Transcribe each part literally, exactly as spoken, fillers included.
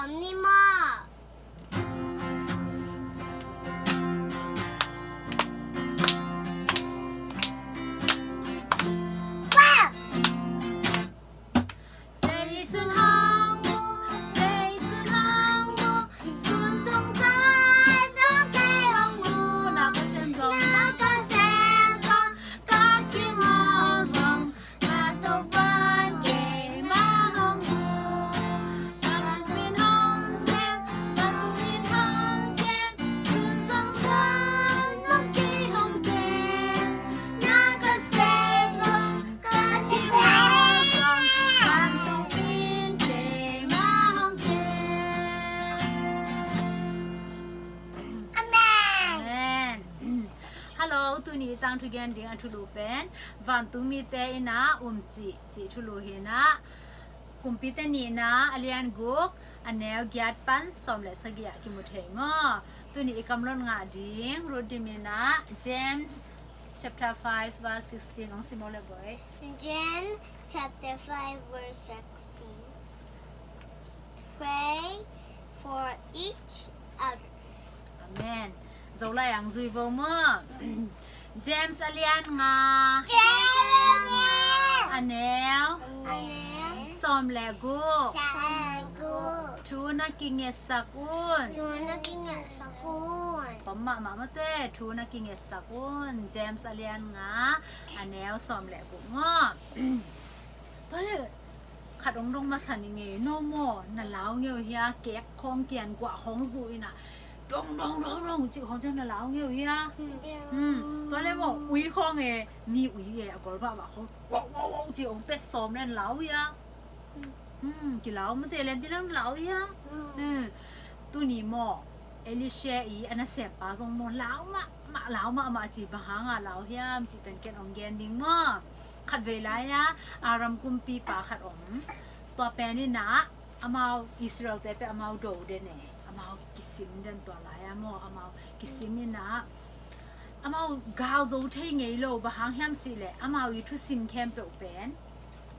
Ni maw? Amen. Hello, tuni tangthu gen ding a thulu pen vantungmite in ah umcih cih thulu hi in ah, Kumpite nihna a lian guk, a neu giat pan sawm le sagih ah kimu thei maw? Tuni i kamlot ngah ding Ruth Dim in ah James chapter five verse sixteen hong sim aw le boy. James chapter five verse sixteen. Pray for each other. Amen. Zolai ang zui vo maw? James a lian nga. James a lian nga. A neu. A neu. Sawm le guk. Sawm le guk. Thu na kingetsak un. Thu na kingetsak un. Pom mahmah mate, thu na kingetsak un. James a lian nga. A neu sawm le guk maw? Pale. Khat hong dong masa ni ngei no maw, na lau ngei uh hia, kek khawng kian guah khawng zu in ah dong dong dong dong cih khawng ciang na lau ngei uh hia? Hmm. Tua le maw, ui khawng e, mi ui e, a gol bah bah khawng wow wow wow cih hong pet sawm le na lau hia? Hmm, kilau mate, lianpi lang na lau hia? Hmm. Tuni maw, Elisha i a nasempa zong maw lau mah mah, lau mah mah ci, bang hanga lau hiam ci pen ken hong gen ding maw? Khatvei lai-a Aram kumpipa khat om. Tua pen in ah amau Israel-te pen amau do den e, amau kisim den tua lai-a maw, amau kisim in ah amau gal zo thei ngei lo, bang hang hiam cih leh amau i thusim khempeuh pen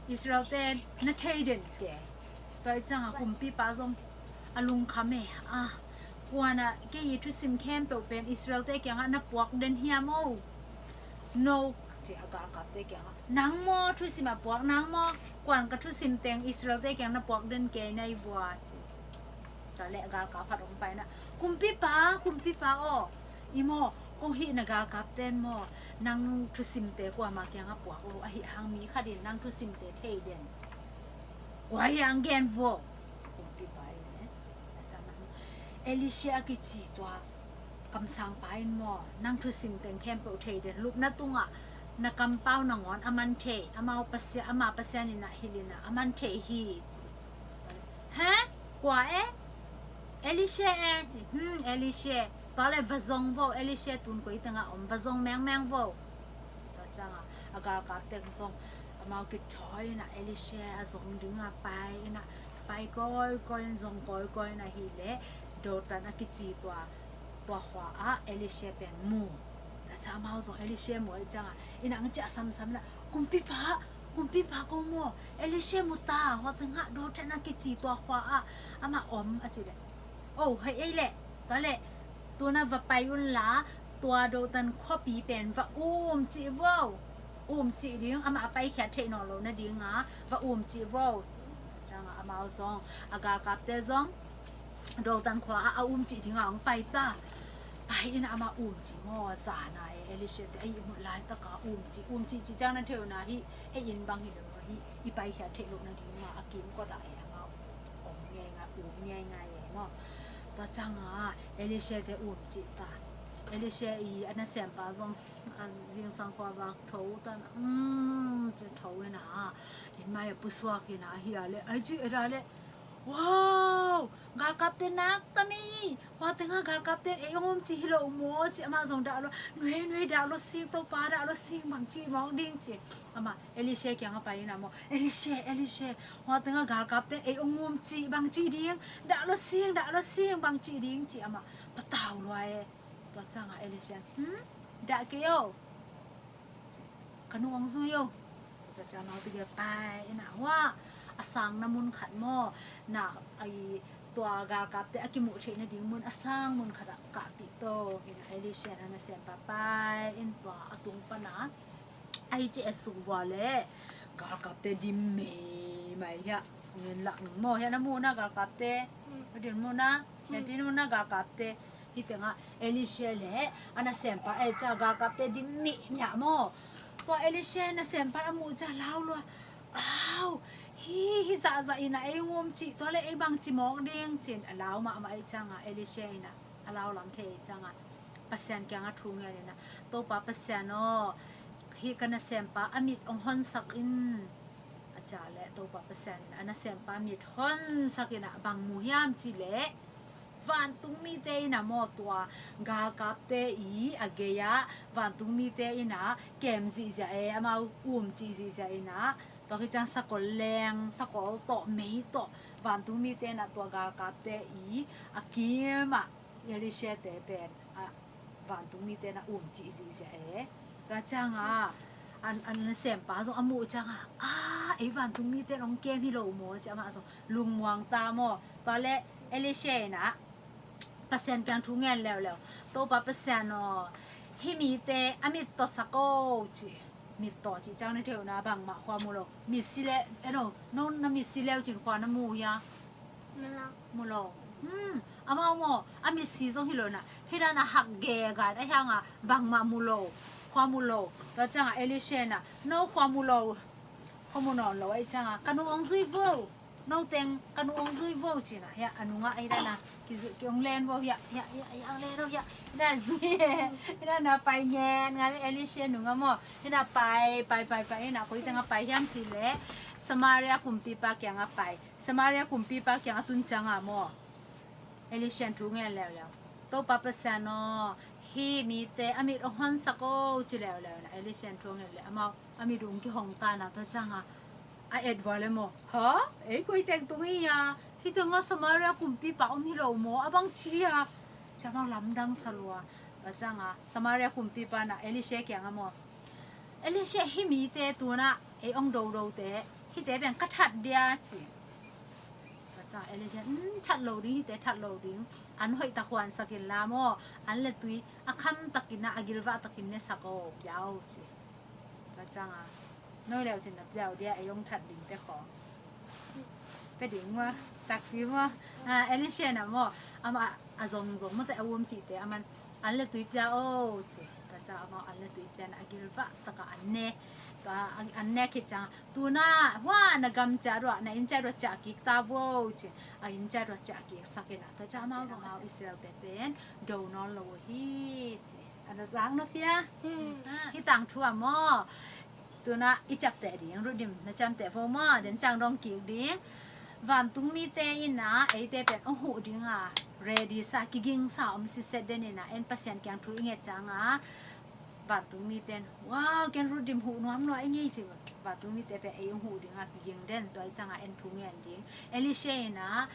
Israel-te na thei den ke. Tua i cianga kumpipa zong a lungkham e, a, kuan ah kei i thusim khempeuh pen Israel-te kiangah na puak den hiam o? No, ci a galkapte kiangah. Nang maw thusim a puak, nang maw kuan ka thusim teng Israel-te kiang na puak den kei na i vua, ci. Tua leh galkap khat hong pai in ah, kumpipa, kumpipa aw, i maw kong hih na galkapten maw nang thusimte kuama kiangah puak lo, ahi hang mi khat in nang thusimte thei den. Kua hiang gen vo? Kumpipa in e, Elisha a kici tua kamsangpa in maw nang thusim teng khempeuh thei den, lupna tungah na kampau nangawn a man thei, amau Pasian, ama Pasian in ah hilh in ah a man thei hi, ci. He? Kua e? Elisha e, ci. Hmm, Elisha. Tua le va zong vo, Elisha tun koi tengah om, va zong mengmeng vo. Tua ciangah a galkapte zong amau kithawi in ah Elisha a zong dingah pai in ah, pai kawikawi in, zong kawikawi in ahih leh Dothan a kici tua, tua khua ah Elisha pen mu. Tua ciang amau zong Elisha mu ahih ciangah in ah ang ciah samsam in ah, kumpipa, kumpipa ko maw, Elisha mu ta, hua tengah Dothan a kici tua khua ah amah om, a cih leh, o, hei ei leh, tua leh tuna va pai unla tua Dothan khuapi pen va umcih vo. Umcih ding, amah a paikhiat theih nawn lo nadinga va umcih vo. Ciangah amau zong, a galkapte zong Dothan khua ah a umcih dinga hong pai ta. Pai in ah amah umcih maw, zana e, Elisha te ei i mut laitaka umcih, umcih cih ciang na thei uh na hih, ei in bang hi lo hih, i paikhiat theih loh nadinga a kimkot ah e amau om ngeingai, um ngeingai e maw. Tua ciangah Elisha te umcih ta. Elisha i a nasempa zong a zingsang khua vak tho ta in ah, um, ci tho in ah, in mai a pusuak in ah, ahi a leh, ai ci et a leh, wow, galkapte nak tam ei, hua tengah galkapte ei hong umcih hi lo maw, ci amah zong dah lo, nuai, nuai, dah lo sing, Topa dah lo sing, bangci mawk ding, ci. Amah Elisha kiangah pai in ah maw, Elisha, Elisha, hua tengah galkapte ei hong umcih, bangci ding, dah lo sing, dah lo sing, bangci ding, ci amah patau lua e. Tua ciangah Elisha, hmm? Dah kei o. Ka nu hong zui o. Tua ciang amau tegel pai in ah, hua a sang na mun khat maw, na, ai, tua galkapte a kimuh theih nading mun a sang mun khatah kahpih to. Ina Elisha in a nasempa pai in tua a tung pana a hi ci a suk vua leh galkapte dim meimai hiah. Ngen lak ning maw hiah na muhna galkapte. Din muhna, hiah din muhna galkapte. Hi tengah Elisha le a nasempa ei ca galkapte dim mihmiah maw. Tua Elisha nasempa a muh ca lau lua. Au, hi hi zahzah ina ei ngum cih tua le ei bang ci mawk ding cin a lau mahmah ei cangah Elisha ina a lau lam thei ei cangah Pasian kiangah thu ngen ina Topa Pasian aw, hi ka nasempa a mit ong honsak in. A ca le Topa Pasian ina a nasempa mit honsak ina bang mu hiam ci le vantung mite ina maw tua galkapte i a gei-ah vantung mite ina kem zihziah e amau um cih zihziah ina tua hi ciang sakol leng sakol tawh mei tawh vantung mite ina tua galkapte i a kimah Elisha te pen a vantung mite ina um cih zihziah e. Tua ciangah an, an nasempa zong a muh ciangah a ei vantung mite ong kem hi lo maw ci amah zong lungmuang ta maw. Tua le Elisha ina Pasian kiang thu ngen leuleu. Topa Pasian aw, hi mite a mit tawh sak o ci. Mit tawh cih ciang na thei uh na bangmah khua mu lo. Mit si le eno no na mit si leu cin khua na mu hia? Mu lo. Hmm, amau maw a mit si zong hi lo na hi dan a hak ge gai a hianga bangmah mu lo. Khua mu lo. Tua ciangah Elisha na no khua mu lo. Khua mu nawn lo ei ciangah ka nu ong zui vo. No teng ka nu ong zui vo cina hiah a nungah ei dana ki ong len vo hiah hiah hiah hiah ong len vo hiah. Hi dana zui e. Hi dana pai ngen ngan Elisha nungah maw. Hi dana pai pai pai pai hi dana koi tengah pai hiam ci le Samaria kumpipa kiangah pai. Samaria kumpipa kiangah tun ciangah maw Elisha thu ngen leuleu. Topa Pasian aw, hi mite a mit ong honsak o ci leuleu na Elisha thu ngen le amau a mit ong kihong ta na tua ciangah a et vua le maw. Ha? Ei koi teng tung hi a? Hi tengah Samaria kumpipa om hi lo maw a bang ci a? Ci amau lamdang sa lua. Tua ciangah Samaria kumpipa na Elisha kiangah maw Elisha hi mite tuna ei ong dodote hite pen ka that dia ci. Tua ciangah Elisha that lo ding hite that lo ding an hoih tak huansak in la maw an le tui a kham takin a gilvah takin ne sak o pia o ci. Tua ciangah no leu cin na pia o dia ei ong that dingte khawng pe ding maw takpi maw. Elisha na maw amah a zongzong mawte a um cihte a man an le tui pia o ci. Tua ciang amau an le tui pia na a gilvah taka an ne. Tua an ne khit ciang tuna hua na gam ciah ruah na inn ciah ruah ciah kik ta vo ci. A inn ciah ruah ciah kik sak ina tua ciang amau zong amau Israel te pen do nawn lo uh hi ci. Ana zang na fia. Hi tangthu a maw. Tuna i ciapteh ding rudim na ciamteh vo maw den ciang dong kik ding. Vantung mite ina eite pen ong huh dinga ready sa kiging sa om siset den ina en Pasian kiang thu i nget cianga vantung mite in wow ken rudim huh nuam lua i ngei ci. Vantung mite pen ei ong huh dinga kiging den tua i cianga en thu ngen ding. Elisha ina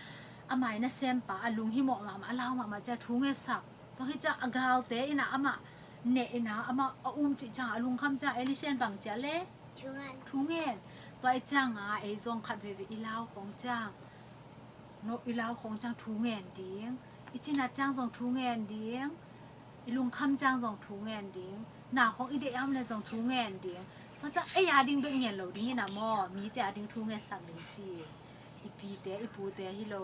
a mai nasempa a lunghimawh mahmah a lau mahmah cia thu ngetsak. Tua hi ciang a galte ina amah neh ina amah a um cih ciang a lungkham ciang Elisha in bang cia le thu ngen. Tua i cianga ei zong khat veve i lau khong ciang no i lau khong ciang thu ngen ding. I cinat ciang zong thu ngen ding. I lungkham ciang zong thu ngen ding. Na khong i deih a om le zong thu ngen ding. Tua ciang ei a ding bek ngen lo ding ina maw mite a ding thu ngetsak ding ci. I pite i pute hi lo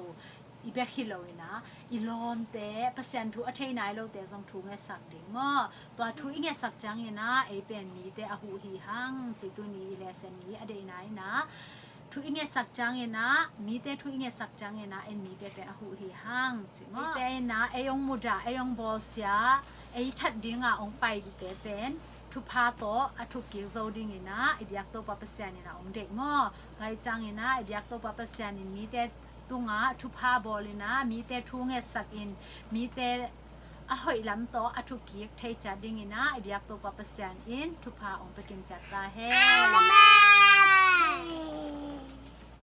i bek hi lo ina i lawmte Pasian thu a thei nai lote zong thu ngetsak ding maw. Tua thu i ngetsak ciang ina ei pen mite a huh hi hang ci tuni i lesson ni a deihna ina thu i ngetsak ciang ina mite thu i ngetsak ciang ina en mite pen a huh hi hang ci maw. Mite ina ei ong mudah ei ong bawlsia ei that dinga ong pai dite pen thupha tawh a thuk kik zo ding ina i biak Topa Pasian ina ong deih maw. Tua i ciang ina i biak Topa Pasian in mite tungah thupha bawl ina mite thu ngetsak in mite a hoih lam tawh a thuk kik thei ciat ding ina i biak Topa Pasian in thupha ong pekim ciat ta hen.